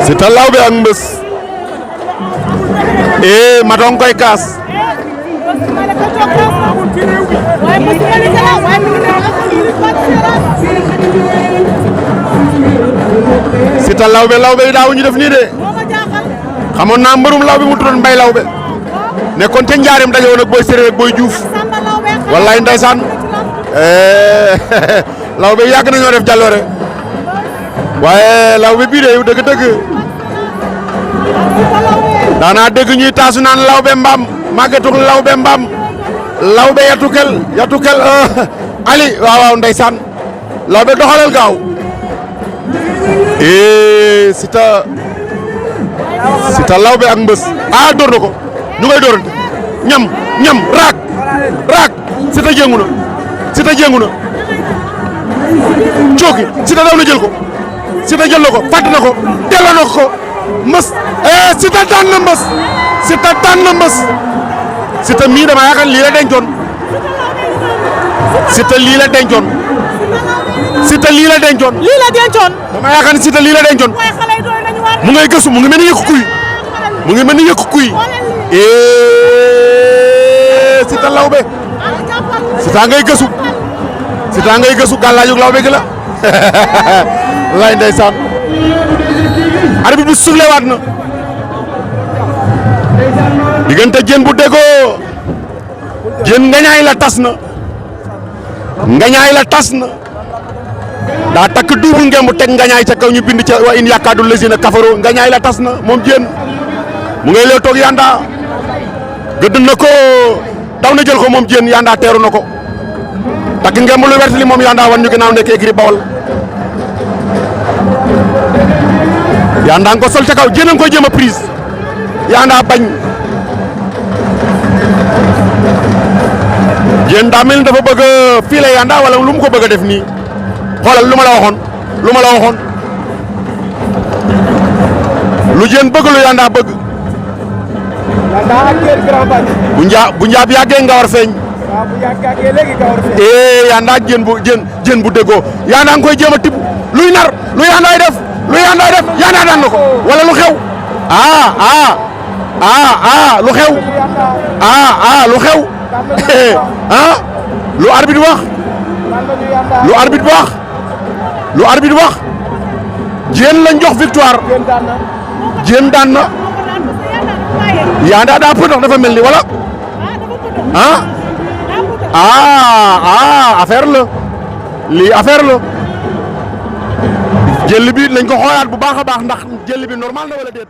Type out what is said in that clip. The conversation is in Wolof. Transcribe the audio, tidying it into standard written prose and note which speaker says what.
Speaker 1: Siteu Lawbe ak Mbeuss Matong koy kaas Siteu Lawbe yi daawuñu def nii de xamoon naa mbërum Lawbe mu tuddoon Mbay Lawbe nekkoon ca njaareem daje woon ak Boy Séréer ak Boy Diouf wallaay ndeysaan Lawbe yàgg nañoo def jàlloore waaye Lawbe bii de dëgg-dëgg daanaa dégg ñuy taasu naan Lawbe mbaam màggetuk Lawbe mbaam Lawbe yatukel Ali waaw ndeysaan Lawbe doxalal gaaw Siteu Lawbe ak Mbeuss door na ko ñu ngay doorante ñam raak Siteu jéngu na cooki Siteu daw na jël ko Siteu jël na ko fàtt na ko delloo na ko Mbeuss Siteu daan na Mbeuss Siteu mii dama yaakaar lii la dencoon Siteu lii la dencoon dama yaakaar Siteu lii la dencoon mu ngay gëstu mu ngi mel ni yëkku kuy Siteu Lawbe Siteu ngay gëstu gàllaaju Lawbe gi la lay ndeysaan arbitre bi soufflé waat na diggante Diène bu Déggo Diène ngañaay la tas na daa takk double ngeen mu teg ngañaay ca kaw ñu bind ca wa in yaakaadu lesina kafaro ngañaay la tas na moom Diène mu ngay leew toog Yanda gëdd na ko daw na jël ko moom Diène Yanda teeru na ko takk ngeen mu lu wert li moom Yanda wan ñu ginnaaw nekk écurie Bawol Yanda nga ko sol ca kaw Diène a ngi koy jéem a prise Yanda bañ Diène daa mel ni dafa bëgg a fiile Yanda wala lu mu ko bëgg a def nii xoolal lu ma la waxoon lu Diène bëgg lu Yanda bëgg bu njaab yàggee nga war feeñ Yanda ak Diène bu Déggo Yanda nga koy jéem a tibb lu Yandaay def Yanda daan na ko wala lu xew lu xew lu arbitre wax Diène lañ jox victoire Diène daan na Yanda daa pëndox dafa mel ni wala affaire la lii affaire la jël bi lañ ko xoolaat bu baax a baax ndax jël bi normal na wala déet